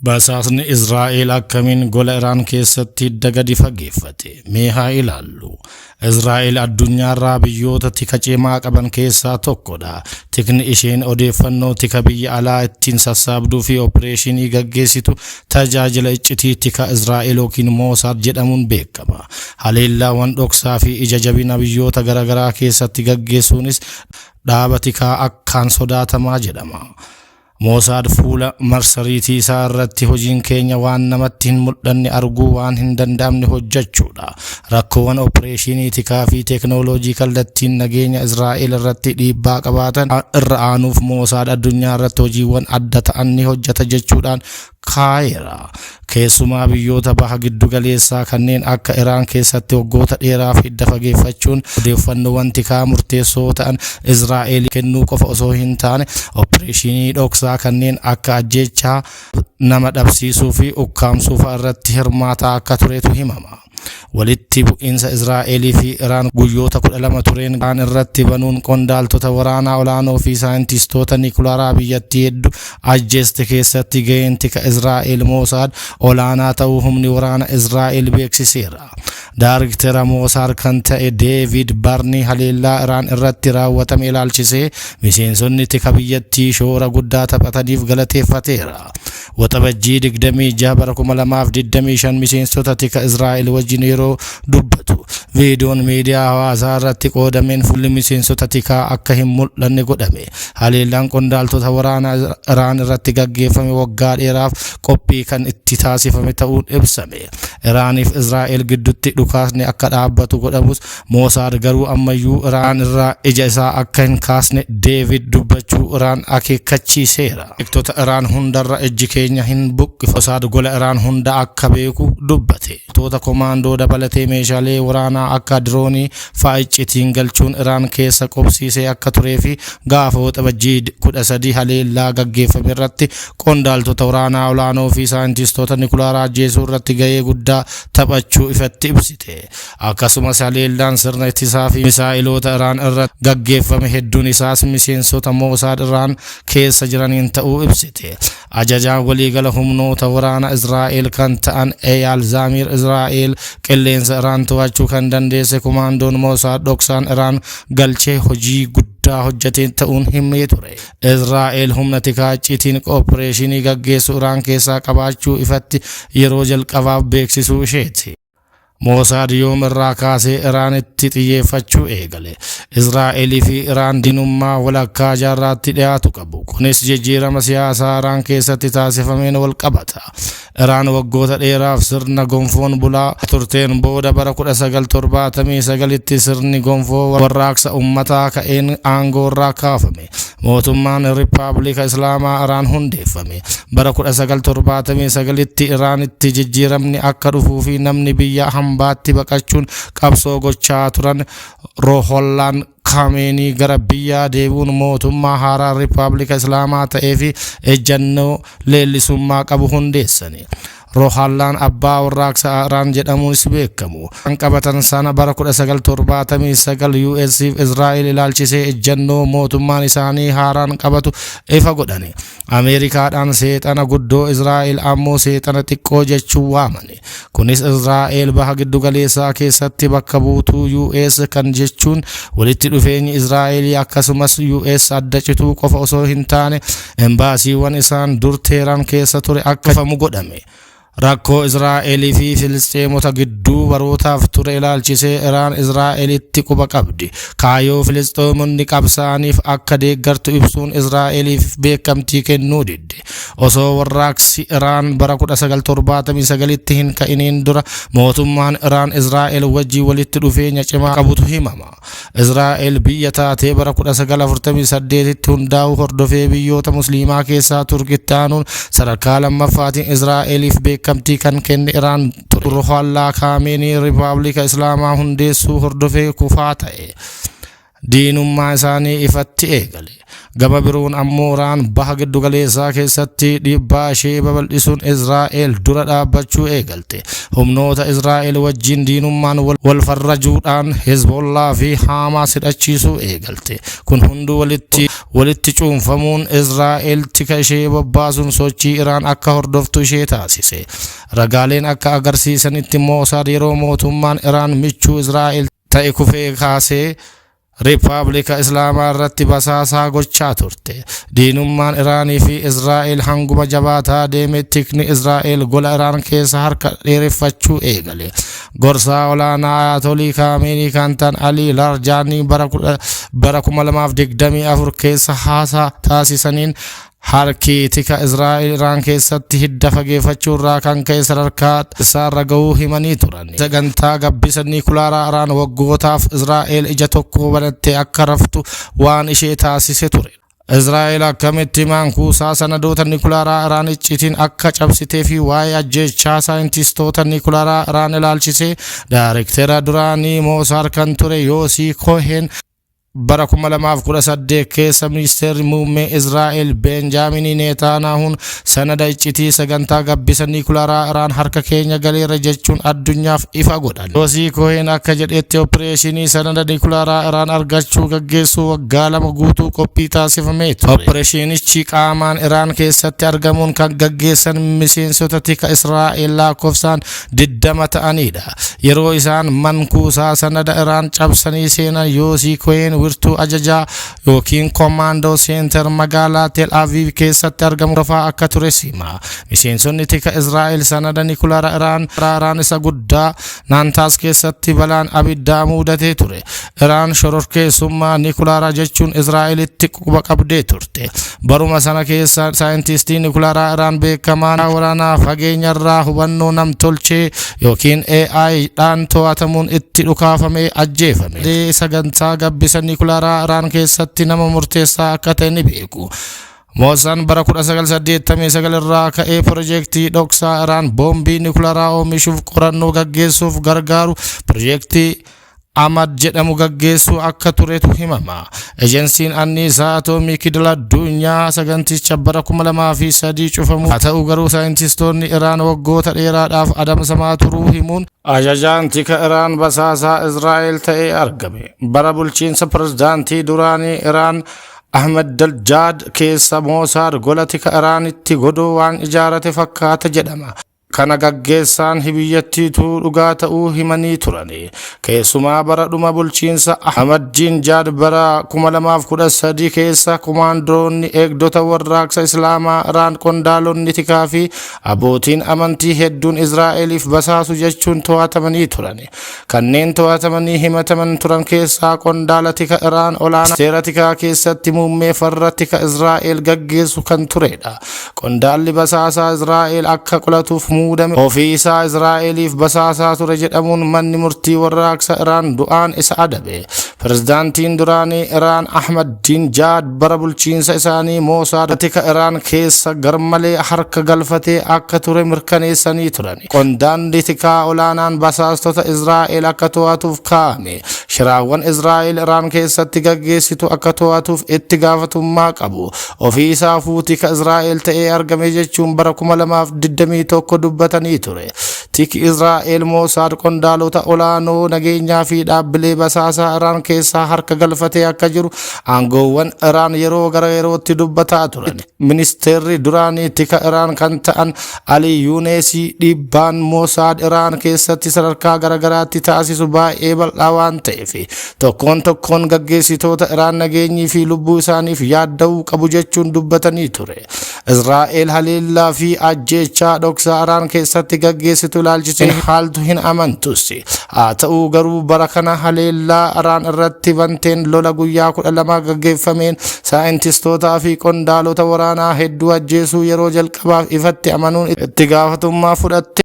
Basaasni Israa'el akkamiin gola Iraan keessatti hidda gadi fageeffate? Mee haa ilaallu. Israa'el addunyaarraa biyyoota tika cimaa qaban keessaa tokkodha. Tikni isheen odeeffannoo tika biyya alaa ittiin sassaabduu fi opereeshinii gaggeessitu tajaajila iccitii tika Israa'el yookiin Moosaad jedhamuun beekama. Haleellaawwan dhoksaa fi ija jabina biyyoota garaagaraa keessatti gaggeessuunis dhaaba tikaa akkaan sodaatamaa jedhama. Moosaad fuula marsariitii isaa irratti hojiin keenya waan namatti hin mul'anne arguu waan hin danda'amne hojjechuudha. Rakkoowwan opereeshinii tikaa fi teeknooloojii kallattiin nageenya Israa'el irratti dhiibbaa qabaatan irra aanuuf Moosaad addunyaa irratti hojiiwwan adda ta'an ni hojjeta jechuudhaan kaa'eera. Keessumaa biyyoota baha giddu galeessaa kanneen akka Iraan keessatti waggoota dheeraaf hidda fageeffachuun odeeffannoowwan tikaa murteessoo ta'an Israa'el kennuu qofa osoo hin taane opereeshinii dhoksaa kanneen akka ajjeechaa nama dhabsiisuu fi ukkaamsuu fa'a irratti hirmaataa akka turetu himama. Walitti bu'iinsa Israa'elii fi Iraan guyyoota 12 tureen Iraan irratti banuun qondaaltota waraanaa olaanoo fi saayintistoota nikulaaraa biyyattii hedduu ajjeeste keessatti gaheen tika Israa'el Moosaad olaanaa ta'uu humni waraana Israa'el beeksiseera. Daariktera Moosaad kan ta'e Deevid Barni haleellaa Iraan irratti raawwatame ilaalchisee miseensonni tika biyyattii shoora guddaa taphataniif galateeffateera. Waxabajjii 26 bara 2025 miseensota tika Israa'el wajjin yeroo dubbatu viidiyoon miidiyaa hawaasaa irratti qoodameen fuulli miseensota tikaa akka hin mul'anne godhame. Haleellaan qondaaltota waraanaa Iraan irratti gaggeeffame waggaa dheeraaf qophii kan itti taasifame ta'uun ibsame. Iraaniif Israa'el gidduutti dhukaasni akka dhaabbatu godhamus Moosaad garuu ammayyuu Iraan irraa ija isaa akka hin kaasne Deevid dubbachuu Iraan akeekkachiiseera. Beektota Iraan hundarra ijji keenya hin buqqifa. Moosaad gola Iraan hunda akka beeku dubbate. Toota komaandoo dabalatee meeshaalee waraanaa akka diroonii fa'a iccitiin galchuun Iraan keessa qubsiisee akka turee fi gaafa Waxabajjii 13 haleellaa gaggeeffame irratti qondaaltota waraanaa olaanoo fi saayintistoota nikulaaraa ajjeesuu irratti gahee guddaa taphachuu ifatti ibsite. Akkasumas haleellaan sirna ittisaa fi misaa'iloota Iraan irratti gaggeeffame hedduun isaas miseensota Moosaad Iraan keessa jiraniin ta'uu ibsite. Ajajaan waliigala humnoota waraana Israa'el kan ta'an Eyal Zaamir Israa'el qilleensa Iraan to'achuu kan dandeesse komaandoon Moosaad dhoksaan Iraan galchee hojii guddaa hojjeteen ta'uun himee ture. Israa'el humna tikaa icciitiin opereeshinii gaggeessu Iraan keessaa qabaachuu ifatti yeroo jalqabaaf beeksisuu isheeti. Moosaad yoom irraa kaasee Iraanitti xiyyeeffachuu eegale? Israa'elii fi Iraan diinummaa walakkaa jaarraatti dhiyaatu qabu. Kunis jijjiirama siyaasaa Iraan keessatti taasifameen wal qabata. Iraan waggoota dheeraaf sirna gonfoon bulaa turteen booda bara 1979tti sirni gonfoo warraaqsa uummataa ka'een aangoo irraa kaafame. Mootummaan Riippaabilika Islaamaa Iraan hundeeffame. Bara 1979tti Iraanitti jijjiiramni akka dhufuu fi namni biyya hambaatti baqachuun qabsoo gochaa turan Ruhollaan Kaameenii gara biyyaa deebi'uun mootummaa haaraa Riippaabilika Islaamaa ta'ee fi ejjannoo leellisummaa qabu hundeessani. Ruhollaan abbaa warraaqsa Iraan jedhamuunis beekamu. Kan qabatan sana bara 1979 US fi Israa'el ilaalchisee ejjannoo mootummaan isaanii haaraan qabatu ifa godhani. Ameerikaadhaan seexana guddoo, Israa'el ammoo seexana xiqqoo jechuun waamani. Kunis Israa'el baha giddugaleessaa keessatti bakka buutuu US kan jechuun walitti dhufeenyi Israa'elii akkasumas US adda cituu qofa osoo hin taane embaasiiwwan isaan dur Teeraan keessa ture akka cufamu godhame. Rakkoo Israa'elii fi Filisxeemota gidduu barootaaf ture ilaalchisee Iraan Israa'elitti quba qabdi. Kaayyoo Filisxeemonni qabsaa'aniif akka deeggartu ibsuun Israa'eliif beekamtii kennuu didde. Osoo warraaqsi Iraan bara 1979tti hin ka'iniin dura mootummaan Iraan Israa'el wajjin walitti dhufeenya cimaa qabutu himama. Israa'el biyya taatee bara 1948tti hundaa'uu hordofee biyyoota musliimaa keessaa Turkitti aanuun sadarkaa lammaffaatiin Israa'eliif beekamtii kan kenne Iraan ture. Ruhollah Kaameenii Riippaabilika Islaamaa hundeessuu hordofee kufaa ta'e. Diinummaa isaanii ifatti eegale. Gama biroon ammoo Iraan baha giddugaleessaa keessatti dhiibbaa ishee babal'isuun Israa'el dura dhaabbachuu eegalte. Humnoota Israa'el wajjin diinummaan wal farrajuudhaan Hezbollaa fi Haamaas hidhachiisuu eegalte. Kun hunduu walitti cuunfamuun Israa'el tika ishee bobbaasuun sochii Iraan akka hordoftu ishee taasise. Ragaaleen akka agarsiisanitti Moosaad yeroo mootummaan Iraan michuu Israa'el ta'e kufee kaasee Riippaabilika Islaamaa irratti basaasaa gochaa turte. Diinummaan Iraanii fi Israa'el hanguma jabaataa deeme, tikni Israa'el gola Iraan keessa harka dheereffachuu eegale. Gorsaa olaanaa Ayatolii Kaameenii kan ta'an Alii Larjaanii bara 2024 keessa haasaa taasisaniin, harki tika Israa'el Iraan keessatti hidda fageeffachuu irraa kan ka'e sadarkaa isaarra gahuu himanii turan. Sagantaa gabbisa niikulaaraa Iraan waggootaaf Israa'el ija tokko banattee akka raftu waan ishee taasise ture. Israa'el akkamitti maankuusaa sanadoota niikulaaraa Iraan icciitiin akka cabsitee fi waa'ee ajjeechaa saayintistoota niikulaaraa Iraan ilaalchisee daayirektera duraanii Moosaad kan ture Yoosii Kohen bara 2018 keessa ministeerri muummee Israa'el Benjaamin Netanyahuun sanada iccitii sagantaa gabbisa niikulaaraa Iraan harka keenya galeera jechuun addunyaaf ifa godhan. Yoosii Kohen akka jedhetti, opereeshinii sanada niikulaaraa Iraan argachuu gaggeessuu waggaa 2 guutuu qophii taasifamee ture. Opereeshinichi qaamaan Iraan keessatti argamuun kan gaggeessan miseensota tika Israa'el lakkoofsaan 20 ta'anidha. Yeroo isaan mankuusaa sanada Iraan cabsanii seenan, Yoosii Kohen wirtuu ajajaa yookiin command center magaalaa Tel Aviv keessatti argamu rafaa akka ture hima. Miseensonni tika Israa'el sanada niikulara Iraan isa guddaa Naantaas keessatti balaan abiddaa mudatee ture. Iraan shororkeessummaa niikulaaraa jechuun Israa'elitti quba qabdee turte. Baruma sana keessa saayintistii niikulaaraa Iraan beekamaan waraanaa fageenyarraa hubannoo namtolchee yookiin AI dhaan to'atamuun itti dhukaafamee ajjeefame. Sagantaa gabbisa niikulaaraa Iraan keessatti nama murteessaa akka ta'e ni beeku. Moosaan bara 1989 irraa ka'ee piroojeektii dhoksaa Iraan boombii niikulaaraa oomishuuf qorannoo gaggeessuuf gargaaru, piroojeektii Amad jedhamu gaggeessuu akka turetu himama. Ejensiin anniisaa atoomikii idil addunyaa saganticha bara 2003 cufamu. Haa ta'u garuu, saayintistoonni Iraan waggoota dheeraadhaaf adamsamaa turuu himuun ajajaan tika Iraan basaasaa Israa'el ta'ee argame. Bara bulchiinsa pirezidaantii duraanii Iraan Ahmed Daljaad keessa Moosaad gola tika Iraanitti godoo waan ijaarate fakkaata jedhama. Kana gaggeessaan biyyattiitu dhugaa ta'uu himanii turani. Keessumaa bara dhuma bulchiinsa Ahmadinejad bara 2013 keessa kumaandoonni eegdota warraaqsa Islaamaa Iraan, qondaalonni tikaa fi abbootiin amantii hedduun Israa'eliif basaasu jechuun to'atamanii turani. Kanneen to'atamanii himataman turan keessaa qondaala tika Iraan olaanaa seera tikaa keessatti muummee farra tika Israa'el gaggeessu kan turedha. Qondaalli basaasaa Israa'el akka qolatuuf muudame ofii isaa Israa'eliif basaasaa ture jedhamuun manni murtii warraaqsa Iraan du'aan isa adabe. Pirezidaantiin duraanii Iraan Ahmadinejad bara bulchiinsa isaanii Moosaad tika Iraan keessa garmalee harka galfatee akka ture mirkaneessanii turan. Qondaalli tikaa olaanaan basaastota Israa'el akka to'atuuf kaa'ame, shiraawwan Israa'el Iraan keessatti gaggeessitu akka to'atuuf itti gaafatummaa qabu, ofii isaafuu tika Israa'el ta'ee argame jechuun bara 2021 dubbatanii ture. Tiki Israa'el Moosaad qondaalota olaanoo nageenyaa fi dhaabbilee basaasaa Iraan keessaa harka galfatee akka jiru aangoowwan Iraan yeroo gara yerootti dubbataa turan. Ministeerri duraanii tika Iraan kan ta'an Ali Yuuneesii dhiibbaan Moosaad Iraan keessatti sadarkaa garaagaraatti taasisu baay'ee bal'aa waan ta'eef, tokkoon tokkoon gaggeessitoota Iraan nageenyii fi lubbuu isaaniif yaadda'uu qabu jechuun dubbatanii ture. Israa'el haleellaa fi ajjeechaa dhoksaa Iraan keessatti gaggeessitu ilaalchisee haaltu hin amantus. Haa ta'u garuu, bara kana haleellaa Iraan irratti banteen lola guyyaa 12 gaggeeffameen saayintistootaa fi qondaalota waraanaa hedduu ajjeesuu yeroo jalqabaaf ifatti amanuun itti gaafatummaa fudhatte.